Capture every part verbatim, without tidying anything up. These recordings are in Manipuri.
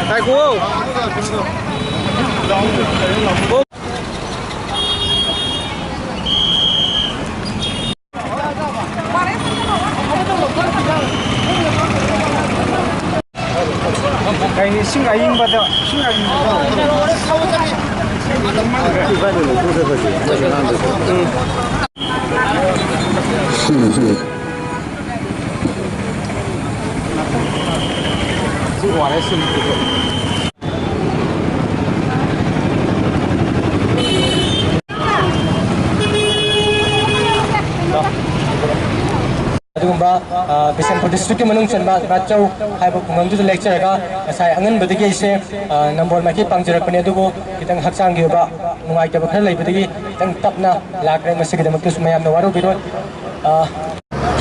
ꯉꯥꯏꯈꯣ꯫ ꯀꯩꯅꯤ, ꯏꯁꯤꯡ ꯑꯏꯪꯕꯗ, ꯏꯁꯤꯡ ꯑꯏꯪꯕꯗ꯫ ꯎꯝ꯫ ꯑꯗꯨꯒꯨꯝꯕ, ꯑ, ꯕꯤꯁꯦꯝꯄꯨꯔ ꯗꯤꯁꯇ꯭ꯔꯤꯛꯀꯤ ꯃꯅꯨꯡ ꯆꯟꯕ ꯔꯥꯆꯧ ꯍꯥꯏꯕ ꯈꯨꯡꯒꯪꯗꯨꯗ ꯂꯦꯛꯆꯔꯒ ꯉꯁꯥꯏ ꯑꯉꯟꯕꯗꯒꯤ ꯑꯩꯁꯦ, ꯑ, ꯅꯝꯕꯣꯜ ꯃꯥꯏꯀꯩ ꯄꯥꯡꯖꯔꯛꯄꯅꯦ, ꯑꯗꯨꯕꯨ ꯈꯤꯇꯪ ꯍꯛꯆꯥꯡꯒꯤ ꯑꯣꯏꯕ ꯅꯨꯡꯉꯥꯏꯇꯕ ꯈꯔ ꯂꯩꯕꯗꯒꯤ ꯈꯤꯇꯪ ꯇꯞꯅ ꯂꯥꯛꯈ꯭ꯔꯦ꯫ ꯃꯁꯤꯒꯤꯗꯃꯛꯇꯁꯨ ꯃꯌꯥꯝꯅ ꯋꯥꯔꯧꯕꯤꯔꯣꯏ꯫ ꯑ,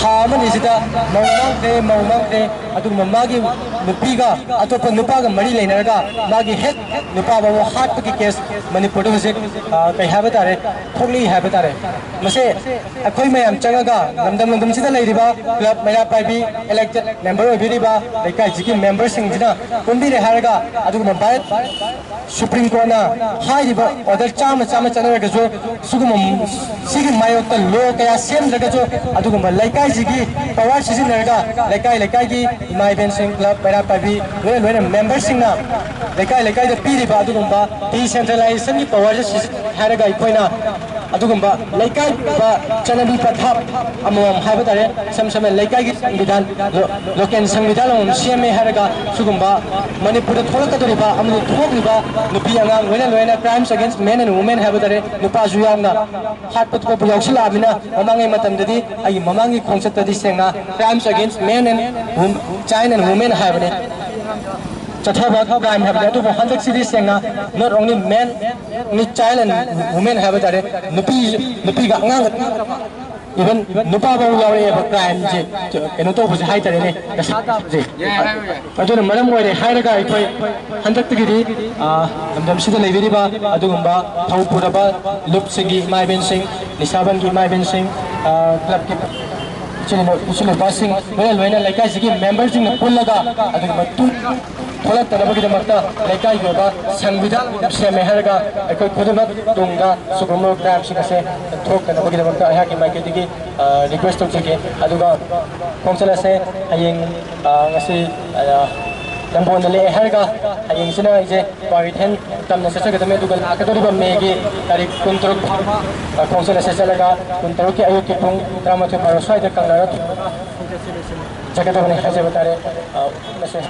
ꯊꯥ ꯑꯃꯅꯤꯁꯤꯗ ꯃꯧ ꯃꯥꯡꯈ꯭ꯔꯦ, ꯃꯧ ꯃꯥꯡꯈ꯭ꯔꯦ꯫ ꯑꯗꯨꯒꯨꯝꯕ ꯃꯥꯒꯤ ꯅꯨꯄꯤꯒ ꯑꯇꯣꯞꯄ ꯅꯨꯄꯥꯒ ꯃꯔꯤ ꯂꯩꯅꯔꯒ ꯃꯥꯒꯤ ꯍꯦꯛ ꯅꯨꯄꯥ ꯐꯥꯎꯕ ꯍꯥꯠꯄꯒꯤ ꯀꯦꯁ ꯃꯅꯤꯄꯨꯔꯗ ꯍꯧꯖꯤꯛ, ꯑ, ꯀꯩ ꯍꯥꯏꯕ ꯇꯥꯔꯦ, ꯊꯣꯛꯂꯤ ꯍꯥꯏꯕ ꯇꯥꯔꯦ꯫ ꯃꯁꯦ ꯑꯩꯈꯣꯏ ꯃꯌꯥꯝ ꯆꯪꯉꯒ ꯂꯝꯗꯝ ꯂꯝꯗꯝꯁꯤꯗ ꯂꯩꯔꯤꯕ ꯀ꯭ꯂꯕ ꯃꯩꯔꯥ ꯄꯥꯏꯕꯤ, ꯏꯂꯦꯛꯇꯦꯗ ꯃꯦꯝꯕꯔ ꯑꯣꯏꯕꯤꯔꯤꯕ ꯂꯩꯀꯥꯏꯁꯤꯒꯤ ꯃꯦꯝꯕꯔꯁꯤꯡꯁꯤꯅ ꯄꯨꯟꯕꯤꯔꯦ ꯍꯥꯏꯔꯒ ꯑꯗꯨꯒꯨꯝꯕ ꯚꯥꯔꯠ ꯁꯨꯄ꯭ꯔꯤꯝ ꯀꯣꯔꯠꯅ ꯍꯥꯏꯔꯤꯕ ꯑꯣꯔꯗꯔ ꯆꯥꯝꯃ ꯆꯥꯝꯃ ꯆꯠꯅꯔꯒꯁꯨ ꯁꯤꯒꯨꯝꯕ ꯁꯤꯒꯤ ꯃꯥꯌꯣꯛꯇ ꯂꯣ ꯀꯌꯥ ꯁꯦꯝꯗ꯭ꯔꯒꯁꯨ ꯑꯗꯨꯒꯨꯝꯕ ꯂꯩꯀꯥꯏꯁꯤꯒꯤ ꯄꯋꯥꯔ ꯁꯤꯖꯤꯟꯅꯔꯒ ꯂꯩꯀꯥꯏ ꯂꯩꯀꯥꯏꯒꯤ ꯏꯃꯥ ꯏꯕꯦꯟꯁꯤꯡ, ꯀ꯭ꯂꯕ ꯃꯩꯔꯥ ꯄꯥꯏꯕꯤ ꯂꯣꯏꯅ ꯂꯣꯏꯅ ꯃꯦꯝꯕꯔꯁꯤꯡꯅ ꯂꯩꯀꯥꯏ ꯂꯩꯀꯥꯏꯗ ꯄꯤꯔꯤꯕ ꯑꯗꯨꯒꯨꯝꯕ ꯗꯤꯁꯦꯟꯇ꯭ꯔꯦꯂꯥꯏꯖꯦꯁꯟꯒꯤ ꯄꯋꯥꯔꯁꯦ ꯁꯤꯖꯤꯟꯅꯩ ꯍꯥꯏꯔꯒ ꯑꯩꯈꯣꯏꯅ ꯑꯗꯨꯒꯨꯝꯕ ꯂꯩꯀꯥꯏꯒꯤ ꯑꯣꯏꯕ ꯆꯠꯅꯕꯤ ꯄꯊꯥꯞ ꯑꯃꯃꯝ ꯍꯥꯏꯕ ꯇꯥꯔꯦ, ꯏꯁꯝ ꯁꯝꯅ ꯂꯩꯀꯥꯏꯒꯤ ꯁꯪꯕꯤꯙꯥꯟ, ꯂꯣ-, ꯂꯣꯀꯦꯜ ꯁꯪꯕꯤꯙꯥꯟ ꯑꯃꯃꯝ ꯁꯦꯝꯃꯦ ꯍꯥꯏꯔꯒ ꯁꯤꯒꯨꯝꯕ ꯃꯅꯤꯄꯨꯔꯗ ꯊꯣꯛꯂꯛꯀꯗꯧꯔꯤꯕ ꯑꯃꯗꯤ ꯊꯣꯛꯂꯤꯕ ꯅꯨꯄꯤ ꯑꯉꯥꯡ ꯂꯣꯏꯅ ꯂꯣꯏꯅ crimes against men and women ꯍꯥꯏꯕ ꯇꯥꯔꯦ, ꯅꯨꯄꯥꯁꯨ ꯌꯥꯎꯅ ꯍꯥꯠꯄ ꯊꯣꯛꯄ ꯌꯥꯎꯁꯤꯜꯂꯛꯑꯕꯅꯤꯅ ꯃꯃꯥꯡꯉꯩ ꯃꯇꯝꯗꯗꯤ ꯑꯩꯒꯤ ꯃꯃꯥꯡꯒꯤ ꯈꯣꯡꯆꯠꯇꯗꯤ ꯁꯦꯡꯅ crimes against men and wom-, child and women ꯍꯥꯏꯕꯅꯦ꯫ ꯆꯠꯊꯕ crime ꯍꯥꯏꯕꯅꯤ꯫ ꯑꯗꯨꯕꯨ ꯍꯟꯗꯛꯁꯤꯗꯤ ꯁꯦꯡꯅ not only men, only child and women ꯍꯥꯏꯕ ꯇꯥꯔꯦ, ꯅꯨꯄꯤ, ꯅꯨꯄꯤꯒ ꯑꯉꯥꯡꯒ, even ꯅꯨꯄꯥ ꯐꯥꯎ ꯌꯥꯎꯔꯛꯑꯦꯕ crimeꯁꯦ, ꯀꯩꯅꯣ ꯇꯧꯕꯁꯦ ꯍꯥꯏꯇꯥꯔꯦꯅꯦ, ꯗꯁꯥ ꯇꯥꯕꯁꯦ꯫ ꯑꯗꯨꯅ ꯃꯔꯝ ꯑꯣꯏꯔꯦ ꯍꯥꯏꯔꯒ ꯑꯩꯈꯣꯏ ꯍꯟꯗꯛꯇꯒꯤꯗꯤ, ꯑ, ꯂꯝꯗꯝꯁꯤꯗ ꯂꯩꯕꯤꯔꯤꯕ ꯑꯗꯨꯒꯨꯝꯕ ꯊꯧ ꯄꯨꯔꯕ ꯂꯨꯞꯁꯤꯡꯒꯤ ꯏꯃꯥ ꯏꯕꯦꯟꯁꯤꯡ, ꯅꯤꯁꯥꯕꯟꯒꯤ ꯏꯃꯥ ꯏꯕꯦꯟꯁꯤꯡ, ꯑ, ꯀ꯭ꯂꯕꯀꯤ ꯏꯆꯤꯜ ꯏꯅꯥꯎ, ꯏꯆꯤꯜ ꯏꯅꯥꯎꯄꯥꯁꯤꯡ ꯂꯣꯏꯅ ꯂꯣꯏꯅ ꯂꯩꯀꯥꯏꯁꯤꯒꯤ ꯃꯦꯝꯕꯔꯁꯤꯡꯅ ꯄꯨꯜꯂꯒ ꯑꯗꯨꯒꯤ ꯃꯇꯨꯡ ꯊꯣꯛꯂꯛꯇꯅꯕꯒꯤꯗꯃꯛꯇ ꯂꯩꯀꯥꯏꯒꯤ ꯑꯣꯏꯕ ꯁꯪꯕꯤꯙꯥꯟ ꯑꯃ ꯁꯦꯝꯃꯦ ꯍꯥꯏꯔꯒ ꯑꯩꯈꯣꯏ ꯈꯨꯗꯤꯡꯃꯛ ꯇꯨꯡꯗ ꯁꯤꯒꯨꯝꯕ ꯀ꯭ꯔꯥꯏꯝꯁꯤꯡ ꯑꯁꯦ ꯊꯣꯛꯇꯅꯕꯒꯤꯗꯃꯛꯇ ꯑꯩꯍꯥꯛꯀꯤ ꯃꯥꯏꯀꯩꯗꯒꯤ ꯔꯤꯀ꯭ꯋꯦꯁ ꯇꯧꯖꯒꯦ꯫ ꯑꯗꯨꯒ ꯈꯣꯡꯆꯠ ꯑꯁꯦ ꯍꯌꯦꯡ, ꯑ, ꯉꯁꯤ, ꯑ, ꯅꯝꯕꯣꯜꯗ ꯂꯦꯛꯑꯦ ꯍꯥꯏꯔꯒ ꯍꯌꯦꯡꯁꯤꯅ ꯑꯩꯁꯦ ꯀ꯭ꯋꯥꯀꯩꯊꯦꯜ ꯇꯝꯅ ꯆꯠꯆꯒꯗꯕꯅꯤ꯫ ꯑꯗꯨꯒ ꯂꯥꯛꯀꯗꯧꯔꯤꯕ ꯃꯦꯒꯤ ꯇꯥꯔꯤꯛ ꯀꯨꯟꯇꯔꯨꯛ ꯐꯥꯎꯕ, ꯑ, ꯈꯣꯡꯆꯠ ꯑꯁꯦ ꯆꯠꯂꯒ ꯀꯨꯟꯇꯔꯨꯛꯀꯤ ꯑꯌꯨꯛꯀꯤ ꯄꯨꯡ ꯇꯔꯥꯃꯥꯊꯣꯏ ꯕꯥꯔꯣ ꯁ꯭ꯋꯥꯏꯗ ꯀꯪꯂꯥꯗ ꯊꯨꯡꯂꯒ ꯆꯠꯀꯗꯕꯅꯤ ꯍꯥꯏꯖꯕ ꯇꯥꯔꯦ꯫ ꯑ, ꯃꯁꯦ꯫